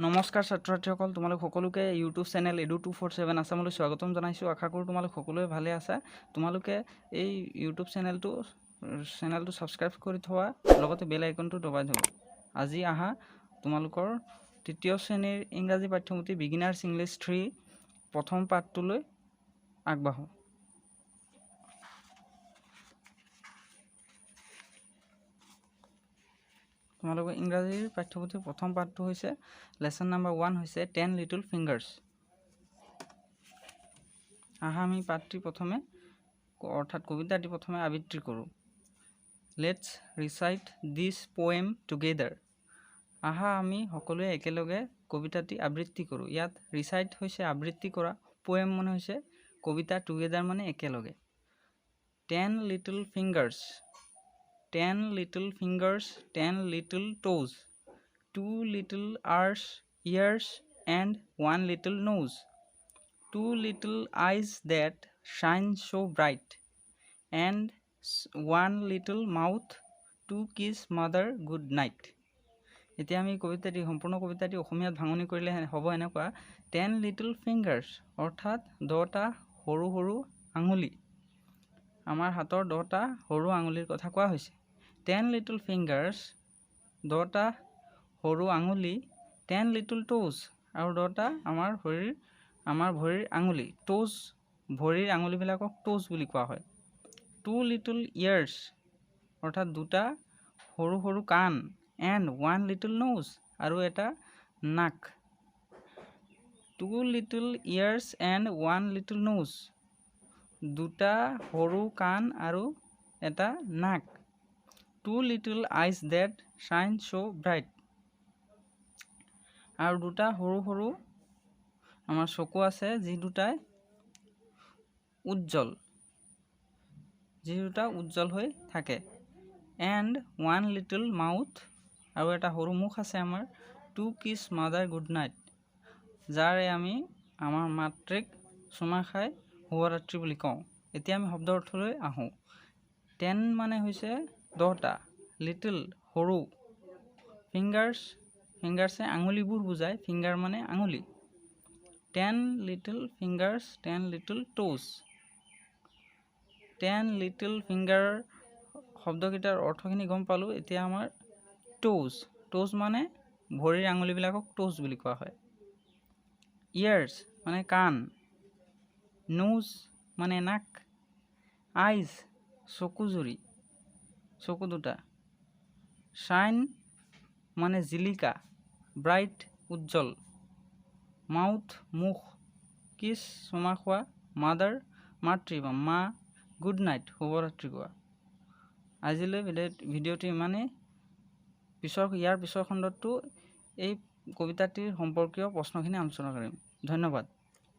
নমস্কাৰ ছাত্ৰ ছাত্ৰীসকল, তোমালোক সকলোকে ইউটিউব চেনেল এডু 247 আছামলৈ স্বাগতম জনাইছোঁ। আশা কৰোঁ তোমালোক সকলোৱে ভালে আছা। তোমালোকে এই ইউটিউব চেনেলটো ছাবস্ক্ৰাইব কৰি থোৱা, লগতে বেল আইকনটো দবাই থ'বা। আজি আহা তোমালোকৰ তৃতীয় শ্ৰেণীৰ ইংৰাজী পাঠ্যপুথি বিগিনাৰ্ছ ইংলিছ 3 প্ৰথম পাঠটোলৈ আগবাঢ়োঁ। তোমালোকৰ ইংৰাজীৰ পাঠ্যপুথিৰ প্ৰথম পাঠটো হৈছে, লেচন নাম্বাৰ 1 হৈছে টেন লিটল ফিংগাৰ্ছ। আহা, আমি পাঠটি প্ৰথমে, অৰ্থাৎ কবিতাটি প্ৰথমে আবৃত্তি কৰোঁ। Let's recite this poem together. আহা, আমি সকলোৱে একেলগে কবিতাটি আবৃত্তি কৰোঁ। ইয়াত ৰিচাইট হৈছে আবৃত্তি কৰা, পয়েম মানে হৈছে কবিতা, টুগেডাৰ মানে একেলগে। 10 little fingers, 10 little fingers, 10 little toes, two little ears and one little nose, two little eyes that shine so bright, and one little mouth to kiss mother good night. এতিয়া আমি কবিতাটি, সম্পূৰ্ণ কবিতাটি অসমীয়াত ভাঙনি কৰিলে হ'ব এনেকুৱা: টেন লিটল ফিংগাৰ্ছ, অৰ্থাৎ 10টা সৰু সৰু আঙুলি। আমাৰ হাতৰ 10টা সৰু আঙুলিৰ কথা কোৱা হৈছে। টেন লিটল ফিংগাৰ্ছ, 10টা সৰু আঙুলি। টেন লিটল ট'জ, আৰু 10টা আমাৰ শৰীৰ, আমাৰ ভৰিৰ আঙুলি। ট'জ, ভৰিৰ আঙুলিবিলাকক ট'জ বুলি কোৱা হয়। টু লিটল ইয়াৰ্ছ, অৰ্থাৎ দুটা সৰু সৰু কাণ। এণ্ড ওৱান লিটল ন'জ, আৰু এটা নাক। Two little ears and one little nose, দুটা সৰু কাণ আৰু এটা নাক। Two little eyes that shine so bright, আৰু দুটা সৰু সৰু আমাৰ চকু আছে যি দুটা উজ্জ্বল হৈ থাকে। এণ্ড ওৱান লিটল মাউথ, আৰু এটা সৰু মুখ আছে আমাৰ, to kiss mother good night, যাৰে আমি আমাৰ মাতৃক চুমা খাই শুভৰাত্ৰি বুলি কওঁ। এতিয়া আমি শব্দ অৰ্থলৈ আহোঁ। টেন মানে হৈছে 10টা, লিটল সৰু, ফিংগাৰ্ছ, ফিংগাৰ্ছে আঙুলিবোৰ বুজায়, ফিংগাৰ মানে আঙুলি। 10 little fingers, 10 little toes। 10 little finger শব্দকেইটাৰ অৰ্থখিনি গম পালোঁ। এতিয়া আমাৰ ট'জ, ট'জ মানে ভৰিৰ আঙুলিবিলাকক ট'জ বুলি কোৱা হয়। ইয়াৰ্ছ মানে কাণ, নোজ মানে নাক, আইজ চকুজুৰি, চকু দুটা, শ্বাইন মানে জিলিকা, ব্ৰাইট উজ্জ্বল, মাউথ মুখ, কিছ চুমা খোৱা, মাদাৰ মাতৃ বা মা, গুড নাইট শুভৰাত্ৰি কোৱা। আজিলৈ ভিডিঅ'টো ইমানেই। ইয়াৰ পিছৰ খণ্ডটো এই কবিতাটিৰ সম্পৰ্কীয় প্ৰশ্নখিনি আলোচনা কৰিম। ধন্যবাদ।